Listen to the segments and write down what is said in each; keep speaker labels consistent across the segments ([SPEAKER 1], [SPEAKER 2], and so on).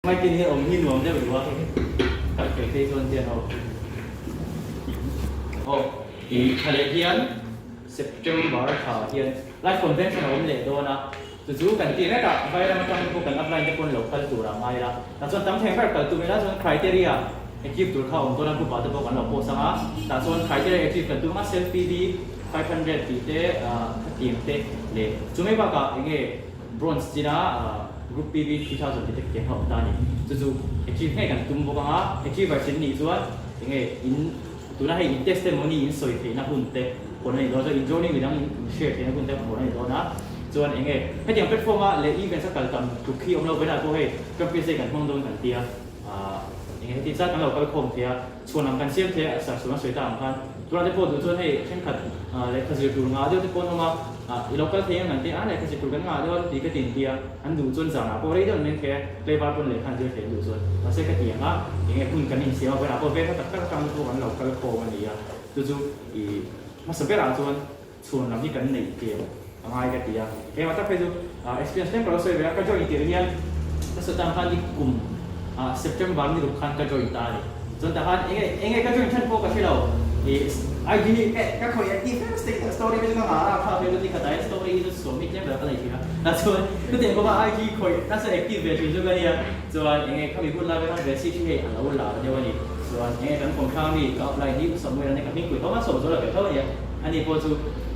[SPEAKER 1] Mike hi awm hi nuam deuh duh a, kal fel phei chuan chian aw. Aw, i tha leh hian September tha hian Life Convention a awm leh dawn a, chu chu kan tih vek a, Vairam atang pawh kan upline te pawn lo kal tur a ngai la, tah chuan tam thleng ber kal tum ila chuan criteria achieve tur kha a awm dawn a, group ah te pawh kan lo post ang a, tah chuan criteria achieve kan tum ang a, self PV 500 tih te, khatiang te leh chu mai bakah eng nge Bronze china Group PV 3000 tih te tiang kha awm ta a ni. Chu chu achieve ngei kan tum bawk ang a, achiever chin nih chuan eng nge in tuna hei in test emaw ni in sawi theihna hun te hawn a ni dawn chuan in joining midang in share theihna hun te hawn a ni dawn a, chuan eng nge hetiang platform a leh events a kal tam tluk hi awm lo vawiinah pawh hei Champions League kan hmang dawn kan tia ah eng nge heti zat kan lo kal khawm thei a, chhuan ang kan siam thei a sarsuan a sawi ta ang khan tunah te pawh duh chuan hei thenkhat lehkha zir tur ngah deuh te pawh an awm a. Ah, i lo kal thei ang an ti a, lehkha zir tur kan ngah deuh a ti ka tin ti a, an duh chuan zanah pawh rei deuh an meng thei a, tlaivar pawn lehkha an zir thei an duh chuan. Mahse ka ti ang a, enge hun kan insiam a, vawiinah pawh veng hla tak tak atang te pawh kan lo kal khawm a ni a, chu chu i hmasa berah chuan chhuan lam hi kan neih tlem a ngai ka ti a. Engmah tak phei chu experience tlem ka lo sawi ve a, ka join tirh hian ka sawi tan khan i kum ah September ni ruk khan ka join ta a ni. Chuan tah khan enge enge ka join chhan pawh ka hre lo i IG hi ka ka khawih a tih ber status story te chu ka ngah a kha phei chu ni khatah hian story hi chu sawm hi tlem ber ka nei thin a tah chuan chutiang kawpa IG khawih nasa active ve thin chu ka nia chuan enge khami hun lai khan ve si hi hei a lo lar deuh a ni chuan enge kan kawm hrang mi ka apply hi Samuel a nia ka hmingpui tho a sawm zawh la ve tho a nia ani pawh chu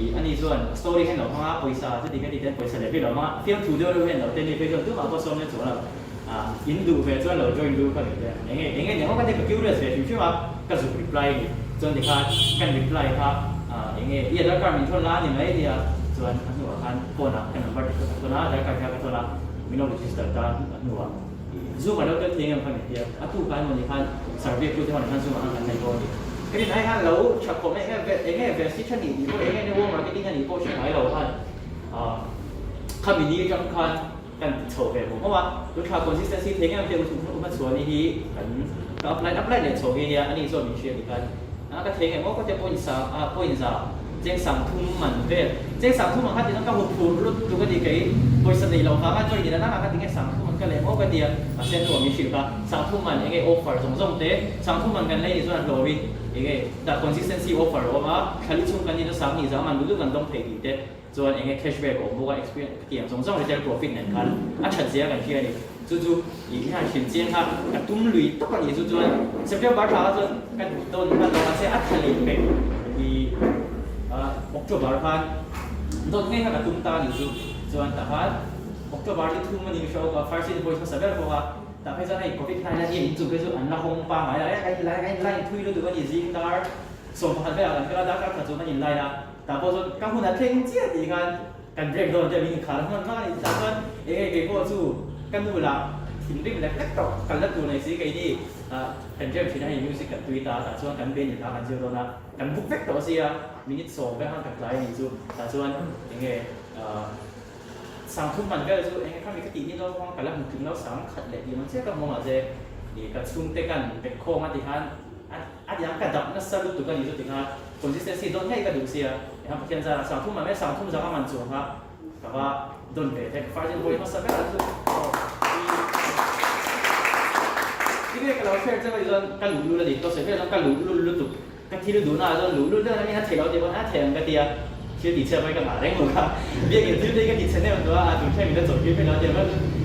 [SPEAKER 1] i ani chuan story hian lo hmang a pawisa chuti ka ti ten pawisa leh bik lo hmang a fiamthu deuh deuh hian lo ten ni phei chuan tumah pawh sawm nen chuan lo Ah, in duh ve chuan lo join duh ka ni te. Enge, enge ni ka ti ka curious ve hrim hrim a, ka zuk reply ni. Chuan tikhan kan reply kha, ah, enge i aadhar card min thawn la a ni mai a nia. Chuan a hnuah khan phone ah ka number te kha ka thawn a, aadhar card kha ka thawn a, min lo register ta a hnuah. Zoom a lo tel thei ngem kha min ti a, a tu kha emaw ni khan survey tu te ho ni khan zoom ah khan kan nei bawk a ni. Ka rin ai khan lo tha khawp enge ve, enge ve si tha nih tih pawh enge network marketing a nih pawh hre ngai lo khan, ah, khami ni atang khan, Kan ti chho ve hmuh hmuh a, tun thla consistency thei ngei ang te u u hmachhuani hi kan ka apply apply leh chho hi nia, ani zawk min hria ti khan a ka thei ngei maw ka tia point sa a point za cheng sang thum man vel cheng sang thum ang kha ti chuan ka hu phur lut tuk a ni kei pawisa neih loh vanga join ni la nang ah kha ti nge sang thum an ka leh maw ka tia mahse a hnuah min hrilh kha sang thum man enge offer zawng zawng te sang thum man kan lei ni chuan a hlawm in enge dah consistency offer a awm a thla li chhung kan ni chu sang hnih za man duh duh kan dawng thei tih te Chuan enge cashback a awm bawk a, experience ka tiang zawng zawng retail profit nen khan a that zia kan hria a ni. Chu chu i hian hrilh chiang kha ka tum lui tak a ni. Chu chuan September thla kha chuan ka dawn hman lo mahse a tha leh pek i October khan dawn ngei kha ka tum ta a ni chu. Chuan tah khan October ni thum a ni hre awk a, first invoice hmasa ber bawk a, tah phei chuan hei covid hnai la nia inchung phei chu an la hawng pangngai lo, e ka in line thui lutuk a ni zing dar 11 velah kan kal a, darkar khat chu kan in line a. Tah pawh chuan ka hun a thleng chiah tih khan kan break dawn te min inkhar hman hman a ni. Tah chuan eng nge kei pawh chu ka nu lah thinrim lek lek tawh kal la tur nei si keini kan jam thin a hei music kan tui ta tah chuan kan band in hla kan zir dawn a kan book vek tawh sia minute sawm vek khan kan tlai a nih chu tah chuan eng nge sang thum man vel chu eng nge khami ka tih ni dawn kawng ka la hmu tling lo sang khat leh tih man chiah ka hmu mahse ka chhungte kan bek khawng a ti khan A tiang ka dap nasa lutuk a ni chu tikha consistency dawn ngei ka duh sia eha Pathian zara sangthum ah mai sangthum zanga man chuang kha ka va dawn ve thei ka first invoice hmasa ber ah chu i tinge ka lo share che mai chuan ka luh lul a ni ka sawi ber chuan ka luh lul lutuk ka thil duhna ah chuan luh lul deuh in a thei lo tih pawn a thei ang ka tia thil ti chhiat mai ka ngah reng lo kha biakin thil te hi ka ti chhe nem tawh a a tun thleng min la chawlh tir phei lo a tia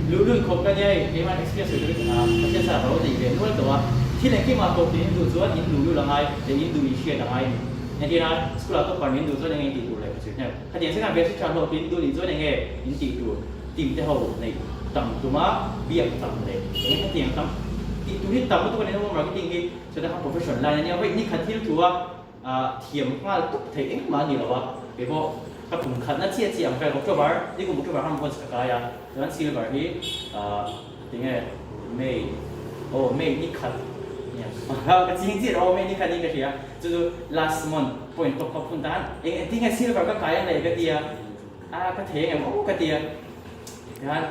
[SPEAKER 1] luh lul khawp ka nia hei keimah experience sawi turin Pathian sa ka lo nei ve nual tawh a thil engkim ah tawp in duh chuan in luh lul a ngai leh in duh in hriat a ngai a ni engtin a school ah topper nih in duh chuan enge in tih tur leh ka sawi hnem khatiang chian basic tha hlawk in duh nih chuan enge in tih tur team te ho neih tam tuma biak tam leh enge khatiang tam tih tur hi tam lutuk a ni a marketing hi chuan a profession line a nia vawi nikhat thil thu a A thiam nghal tawp theih engmah a ni lo a, kei pawh ka kum khatna chiah chiah ang vel October, ni kum October khan bronze ka kai a, chuan silver hi tinge May aw May ni khat ka ching chiah lo aw May ni khat niin ka hria, chu chu last month point top up hun tan eng tinge silver ka kai ang leh ka ti a, a ka thei ang em aw ka ti a. Tihian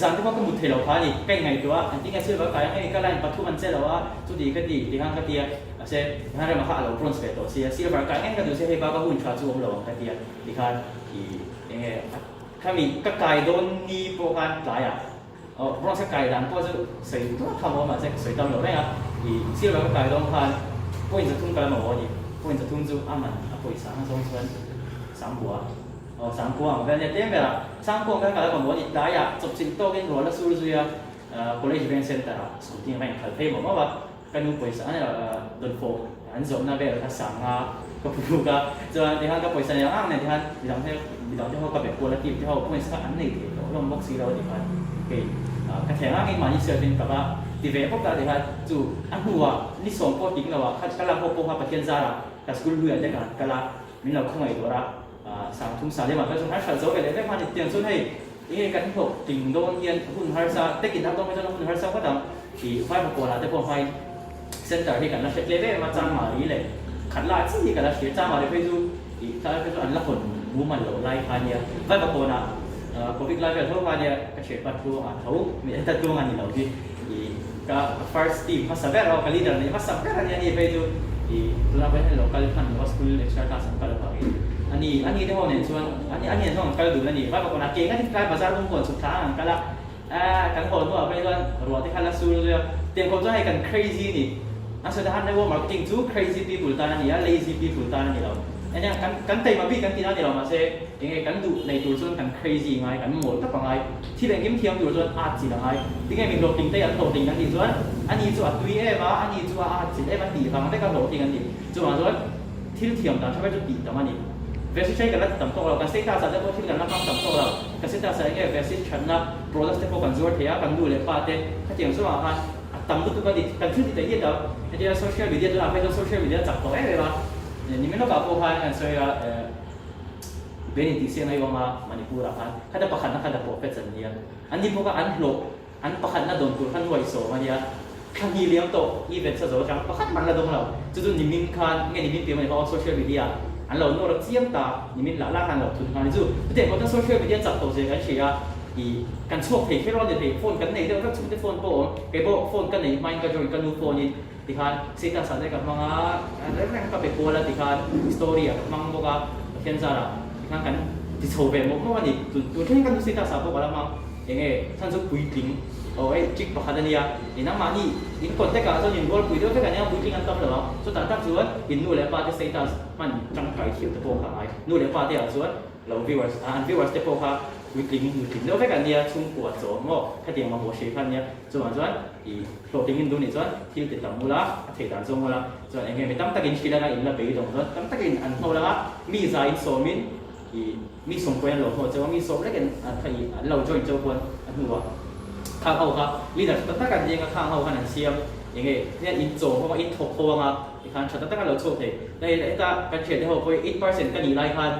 [SPEAKER 1] zan te pawh ka mut thei lo kha a ni, ka inngaihtuah a, engtin nge silver kai ang hei ka line pathum an che lo a, chuti ka ti tihian ka ti a, mahse tihian rema kha a lo bronze ve tawh si a, silver kai ngei ka duh si hei bak a hun tha chu awm lo ang ka ti a, tikhan ih eng nge khami ka kai dawn ni pawh khan tlaiah. Aw bronze ka kai dan pawh chu sawi duh duh tham awm mahse ka sawi tam lo reng a, ih silver ka kai dawn khan point 3 ka la mamawh a ni. Point 3 chu a man a pawisa ang zawng chuan sangkua aw sangkua ang vel nia tlem ber a, sangkua ang vel ka la mamawh a ni. Tlaiah chawpchilh tawkin ruah la sur zui a, college veng center ah scooty ang ka inkhalh phei mawh mawh a. Ka nu pawisa a dawnfawh an zawhna vel kha sanga ka phu ruk a, chuan tikhan ka pawisa nei ang ang nen tikhan midang te midang te ho ka be kual a team te ho points kha an nei thei tawh hlawm bawk si lo a tikhan kei ka thleng ang in mahni self in ka va ti ve bawk a tikhan chu a hnuah ni sawm pawh tling lo ah kha ka lak ho pawh kha Pathian zarah ka school hluiah te ka han kal a min lo khawngaih dawrh a. 30 Salema kha chu har hralh zo ve leh vek hman i tiang chuan hei enge kan hlawh tling dawn hian hun harsa takin a tawng hi chuan hun harsa ngawt ang tih vai pakawlah te pawh hmain center hi kan la hre tle em a Changmari leh Khatla chi hi ka la hria Changmari phei chu tih tlai phei chu an la hawn mumal loh lai kha nia vai pakawlah covid lai vel tho kha nia ka thianpa Tluanga tho mi heta Tluanga ni lo hi ih ka first team hmasa ber aw ka leader neih hmasa ber a nia ni phei chu ih tunah pawh hian lo kal hman lo a school extra class an kal avangin a ni a ni te ho nen chuan a ni a ni nen chuan an kal dun a ni vai pakawna ke ngatin tlai bazar bawng kawn chhuk thla ang an kal a eh kan haw hnuah phei chuan ruah te kha la sur zui a tiang khawp chuan hei kan crazy a ni an sawi ta han network marketing chu crazy people tan a ni a lazy people tan a ni lo eng kan kan taima bik kan tihna a ni lo mahse Enge kan duh nei tur chuan kan crazy ngai, kan mawl tak a ngai. Thil engkim thiam tur chuan at chilh a ngai. Tinge mi hlawhtling te an hlawhtling kan tih chuan ani chu a tui em a, ani chu a at chilh em a tih vang vek a hlawhtling an ti. Chuvang chuan thil thiam dan tha ber chu tih tam a ni. Vesi hre kan la ti tam tawk lo, kan status ah te pawh thil kan la hmang tam tawk lo. Kan status ah enge vesi thatna products te pawh kan zuar thei a, kan nu leh pa te khatiang zawngah khan a tam lutuk a ni. Kan thil ti theih hi a tam. Hetia social media tunah phei chuan social media a chak tawh em em a. Nimin lawkah pawh khan kan sawi a. Ben in tihsiam a iawm a, Manipur ah khan khata pakhatna kha da pawh fets an nia. An ni bawk a an hlawh an pakhatna dawn tur kha nuai sawm a nia. Thla hnih liam tawh events a zo atang pakhat man la dawng lo. Chu chu nimin khan nge nimin piang a ni kha aw social media an lo nawr a chiam ta nimin lah lah khan an lo thun nghal ni chu. Chutiang pawh chuan social media chak tawh zia kan hria i kan chhuak thei kher a ni thei phone kan nei deuh vek chhungte phone pawh a awm. Kei pawh phone ka nei hmain ka join ka nu phone in Tikhan status ah te ka hmang a, reng reng ka pe kual a tikhan story ah ka hmang bawk a, Pathian zarah tikhan kan ti chho ve mawp mawp a ni. Tun tun thleng kan status ah pawh ka la hmang eng nge chhan chu puitling aw hei trick pakhat a nia, i nangmahni in contact ah chuan in rualpui deuh vek a nia puitling an tam lo ang, chutah tak chuan in nu leh pa te status hman tangkai thiam te pawh kha a ngai, nu leh pa te ah chuan Lo viewers a an viewers te pawh kha puitling nutling deuh vek an nia, chhungkua chaw maw khatiang mamawh hri kha an nia, chuvang chuan i hlawhtling in duh nih chuan thil ti tam ula a theih dan zawng ula, chuan eng nge mi tam takin hrilh anga in la beidawng chuan tam takin an hnawl anga mi za in sawmin i mi sawmpuiin an lo hnawl cheu a, mi sawm lekin an kha i an lo join cheu pawn a hnuah khang ho kha leader tha tak tak an nia khang ho khan an siam eng nge hian in chaw ho a in thawk ho anga. Tikhan tha tak tak a lo chhuak thei. Hei heta kan thiante ho pawh hi 8% ka nih lai khan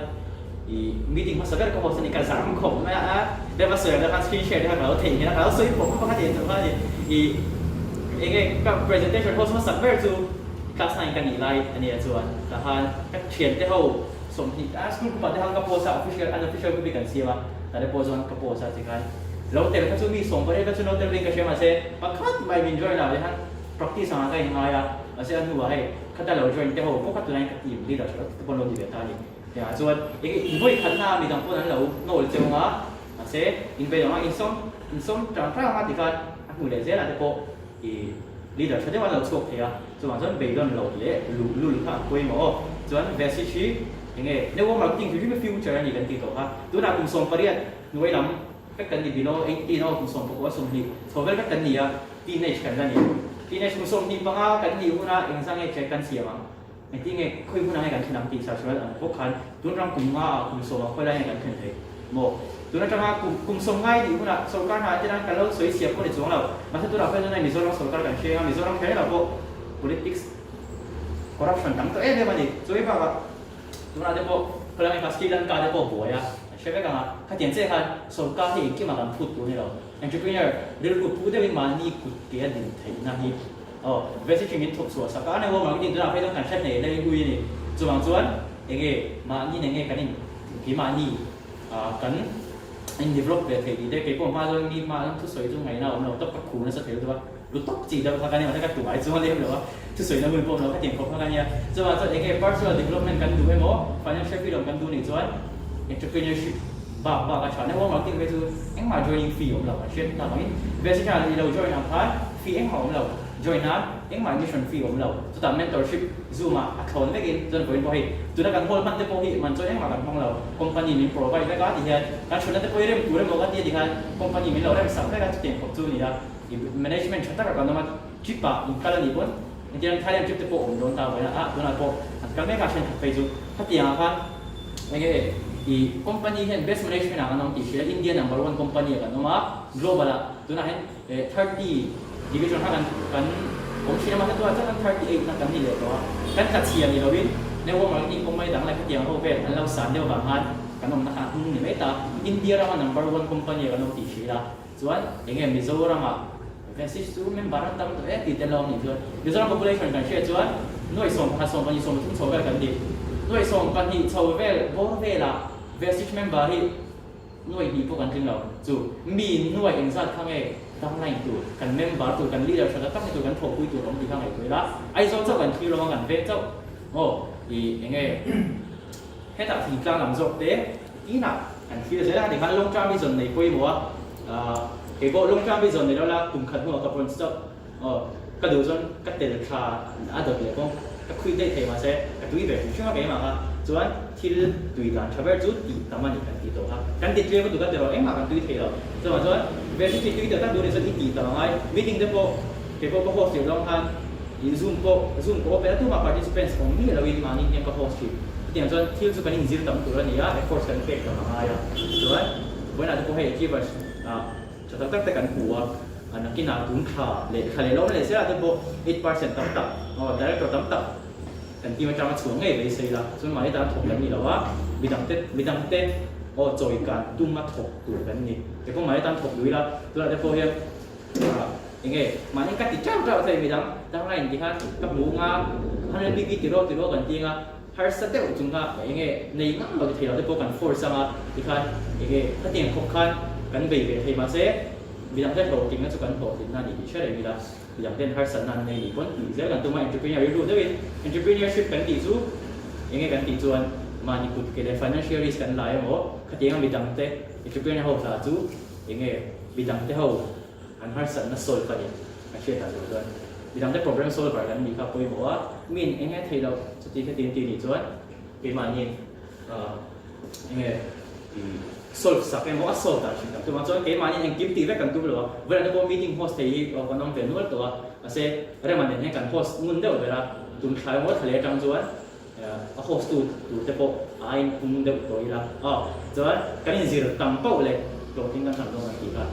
[SPEAKER 1] i meeting hmasa ber ka host a ni ka zam khawp mai a, rem a sawi ang deuh khan screen share te kha ka lo theih nghet a, ka lo sawi pawp pawp a ti ang kha a ni. I eng nge ka presentation host hmasa ber chu class 9 ka nih lai a nia chuan takhan ka thiante ho 20 a school group ah te khan ka post a official unofficial group hi kan siam a tah te pawh chuan ka post a tikhan lo tel kha chu mi 18 kha chu lo tel vin ka hria mahse pakhat mai min join lo tikhan Practice angah ka inngai a, mahse a hnuah hei khata lo join te ho pawh kha tunah hian ka team leader tha tak te pawh an lo ni ve ta a ni. Tiangah chuan eng in vawi khatna midang pawn an lo hnawl cheu anga, mahse in vei lo anga insawm insawm tang tang anga tikhan a hnu leh zelah te pawh i leader tha deuh an lo chhuak thei a, chuvang chuan beidawn loh leh luh lul kha a pawimawh aw. Chuan Vesic hi eng nge network marketing hrim hrim hi future a ni kan tih tawh kha, tunah kum 18 hnuai lam vek kan ni below 18 aw kum 19 20 chho vel vek kan ni a, Teenage kan la ni. Teenage kum 25 kan nih hunah engzah nge check kan siam ang? Engtin nge khawi hmunah nge kan thlen ang tih sasrual ang bawk khan tun ram kum nga ah kum 10 ah khawi lai nge kan thlen thei maw? Tun atanga kum kum sawm ngai nih hunah sorkar hna te tan kan lo sawi siam pawh ni chuang lo. Mahse tunah pawh hian Mizoram sorkar kan hriang a, Mizoram kher lo pawh politics corruption tam tawh em em a ni. Chuai bakah tunah te pawh khawi lai nge kha Sri Lanka te pawh buai a, an hre vek ang a, khatiang chiah khan sorkar hi engkimah kan phut tur a ni lo. Entrepreneur rilru pu deuhin mahni kut ke a din theihna hi aw vesi hrim in thawk chhuah sak a, a nei uam ang tunah phei chuan kan hre hneh hlei hui a ni. Chuvang chuan enge mahni nen nge kan in keimahni kan in develop ve thei tih te keipawh hma chuan mi hma chuan thusawi chu ngaihna a awm lo tawp ka khu nasa thei lutuk a, lu tawp chi deuh kha ka nia mahse ka tumah hi chuan lem lo a, thusawi na hun pawh awm lo khatiang khawp kha ka nia. Chuvang chuan enge personal development kan duh emaw financial freedom kan duh nih chuan entrepreneurship. Bak bak a tha. Network marketing phei chu engmah joining fee awm lo an hriat tak angin basic ah i lo join ang khan fee engmah awm lo. Join nan engmah admission fee awm lo. Chutah mentorship zoom ah a thlawn vekin chuan vawiin pawh hei tuna kan hall hman te pawh hi man chuan engmah kan hmang lo. Company min provide vek a ti hian kan thutna te pawh hi rem tur emaw ka ti a ti khan company min lo rem sak vek a chutiang khawp chu a ni a. I management tha taka kan awm a trip ah in kal a nih pawn engtin an Thailand trip te pawh awm dawn ta vawiin a tunah pawh an kal mek a thenkhat phei chu khatiang ah khan enge i company hian best management ah kan awm tih hria India number one company ah kan awm a global ah tunah hian 30 division kha kan kan awm thin a mahse tunah chuan kan 38 na kan ni leh tawh a kan tla chhia ni lovin network marketing company dang leh khatiang ho vel an lo san deuh vang khan kan awmna kha a hnung ni mai ta India rama number one company ah kan awm tih hria. Chuan enge Mizoram ah Vestige chu member an tam tawh e tih te lo nih chuan Mizoram population kan hriat chuan nuaih 11 12 13 chho vel kan ni. Nuaih 12 chho vel bawr vel ah Vestige member hi nuaih hnih pawh kan tling lo. Chu mi nuaih engzat kha nge downline tur kan member tur kan leader tha tak tak ni tur kan thawhpui tur awm tih kha ngaihtuah ila Aizawl chauh kan thlir lo a kan veng chauh maw ih enge Hetah thingtlang lam zawk te tinah kan thlir zel a, tikhan long term vision nei pawimawh a, ahh kei pawh long term vision nei lo la kum khat hnuah ka bronze chauh aw ka duh chuan ka tel thla a dawt leh pawh ka khuih daih thei mahse ka tui ve hrim hrim a keimah kha chuan thil tui dan tha ber chu tih tam a ni kan tih tawh kha kan ti tlem lutuk a ti rawh engmah kan tui thei lo chuvang chuan ve hrim hrim tui tak tak duh nih chuan i tih tam a ngai meeting te pawh kei pawh ka host tir zawng khan I zoom pawh zoom pawh open a tumah participants awm miah loin mahni hian ka host thin. Chutiang chuan thil chu kan inzir tam tur a ni a, efforts kan pek tam a ngai a. Chuan vawiinah te pawh hei achievers ah tha tak tak te kan hmu a, nakinah tun thla leh thla leh lawm leh zelah te pawh 8% tam tak aw director tam tak kan team atanga chhuah ngei beisei la. Chuan mahni tan thawk kan ni lo a, midang te midang te aw chawi kan tum a thawk tur kan ni. Kei pawh mahni tan thawk lui la, tunah te pawh hian Enge mahni ka ti teuh teuh thei midang dang line ti khan ka hmu nga 100 bp ti rawh ti rawh kan ti anga harsa deuh chung kha enge nei ngang lo ti thei lo te pawh kan force anga tikhan enge khatiang khawp khan kan bei ve thei mahse midang te hlawhtlinna chu kan hlawhtlinna a ni tih hre reng ila midang ten harsatna an nei nih pawn tih zel kan tum a entrepreneur rilru deuhin entrepreneurship kan tih chu enge kan tih chuan mahni kut ke leh financial risk kan la emaw khatianga midang te entrepreneur ho hla chu Enge midangte ho an harsatna solve a ni a hriat ah tur chuan midangte problem solver kan nih kha pawimawh a, min enge theih loh chuti khati an tih nih chuan keimahni enge solve sak emaw a solve dan hrim tak chuvang chuan keimahni engkim tih vek kan tum lo a, vawilah te pawh meeting host thei hi kan awm ve nual tawh a, mahse Rema nen hian kan host ngun deuh ber a, tum thlai emaw thla leh atang chuan A host tu tur te pawh a ain phung deuh tawh ila aw. Chuan kan inzir tam pauh leh hlawhtling kan hnam dawn kan tih kha.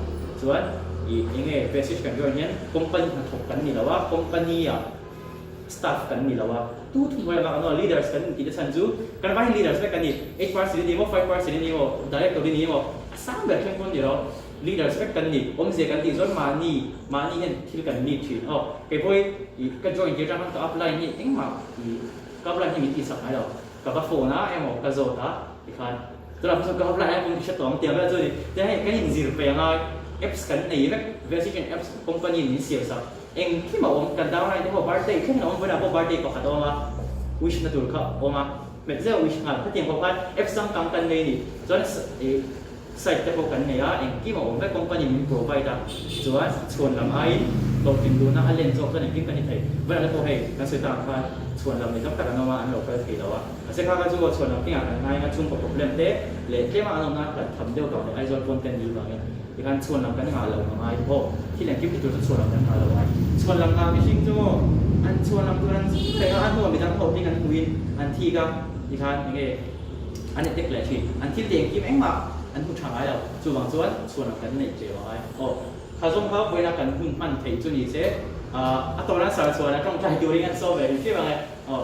[SPEAKER 1] Chuan i enge Vestige kan join hian company hnathawk kan ni lo a, company ah staff kan ni lo a, tu thumhnuai lamah kan awm a, leaders kan intih te chhan chu kan vai leaders vek kan ni. 8 person i ni emaw, 5 person i ni emaw, director i ni emaw, a sang ber thleng pawn ni lo. Leaders vek kan ni. Awmzia kan tih chuan mahni mahni hian thil kan lead thin aw. Kei pawh hi i ka join tir atang khan ka upline hi engmah i ka upline hi min tihsak ngai lo. Ka va phone a emaw ka zawt a tikhan tunah pawh chuan ka upline ai pawh i hre tawh ang tiang vel chu a ni. Tiang hei kan inzir pe anga apps kan nei vek Vesigen apps company in min siam sak engkim a awm kan downline te pawh birthday thleng in a awm vawiinah pawh birthday pakhat a awm a wish na tur kha a awm a hmet zeuh wish nghal hetiang pawh khan apps changkang kan nei a ni. Chuan i Site te pawh kan nei a, engkim a awm vek, company min provide a, chuan chhuan lam aiin hlawhtlin duhna a len zawk chuan engkim kan ni thei. Vawilah te pawh hei kan sawi tak ang khan chhuan lam nei tam tak an awm a, an lo kal thei lo a, mahse kha kha chu aw chhuan lam kengah kan ngai anga chhungkaw problem te leh tlema an awmna hlat tham deuh vang leh Aizawl pawn te an nih vangin tikhan chhuan lam kan ngah lo a ngai aw, thil engkim ti tur chu chhuan lam kan ngah lo a ngai. Chhuan lam ngah mihring chu maw an chhuan lam tur an reng a, a hnuah midang hlawhtling an hmuhin an thik a tikhan enge An attack leh thin. An thil tih engkim engmah an hmu tha ngai lo. Chuvang chuan chhuanah kan neih tlem a ngai. Aw, kha zawng kha vawiina kan hun hman theih chu ni se, a tawrh an sar chhuan a tawngtai turin an sawm ve hrim hrim ang e. Aw.